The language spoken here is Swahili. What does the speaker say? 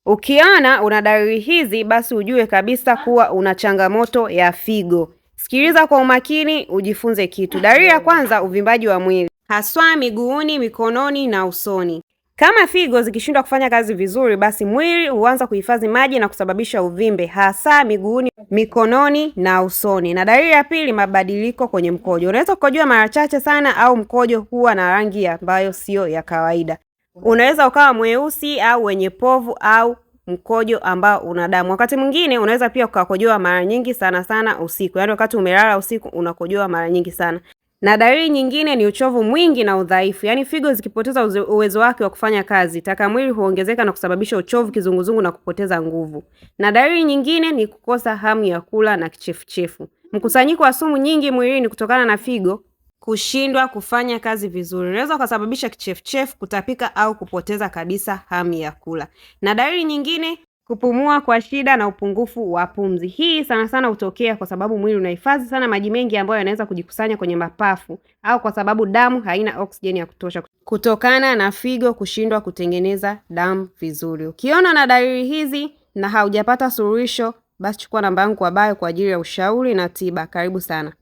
Ukiona una dalili hizi, basi ujue kabisa kuwa una changamoto ya figo. Sikiliza kwa umakini ujifunze kitu. Dalili ya kwanza, uvimbaji wa mwili, haswa miguuni, mikononi na usoni. Kama figo zikishindwa kufanya kazi vizuri, basi mwili huanza kuhifadhi maji na kusababisha uvimbe, hasa miguuni, mikononi na usoni. Na dalili ya pili, mabadiliko kwenye mkojo. Unaweza kukojoa mara chache sana au mkojo huwa na rangi ambayo siyo ya kawaida. Unaweza ukawa mweusi au wenye povu au mkojo ambao una damu. Wakati mwingine unaweza pia ukakojoa mara nyingi sana sana usiku, yaani wakati umelala usiku unakojoa mara nyingi sana. Na dalili nyingine ni uchovu mwingi na udhaifu, yaani figo zikipoteza uwezo wake wa kufanya kazi, taka mwili huongezeka na kusababisha uchovu, kizunguzungu na kupoteza nguvu. Na dalili nyingine ni kukosa hamu ya kula na kichefuchefu. Mkusanyiko wa sumu nyingi mwilini kutokana na figo kushindwa kufanya kazi vizuri unaweza ukasababisha kichefuchefu, kutapika au kupoteza kabisa hamu ya kula. Na dalili nyingine, kupumua kwa shida na upungufu wa pumzi. Hii sana sana hutokea kwa sababu mwili unahifadhi sana maji mengi ambayo yanaweza kujikusanya kwenye mapafu au kwa sababu damu haina oksijeni ya kutosha kutokana na figo kushindwa kutengeneza damu vizuri. Ukiona na dalili hizi na haujapata suluhisho, basi chukua namba yangu kwa bio kwa ajili ya ushauri na tiba. Karibu sana.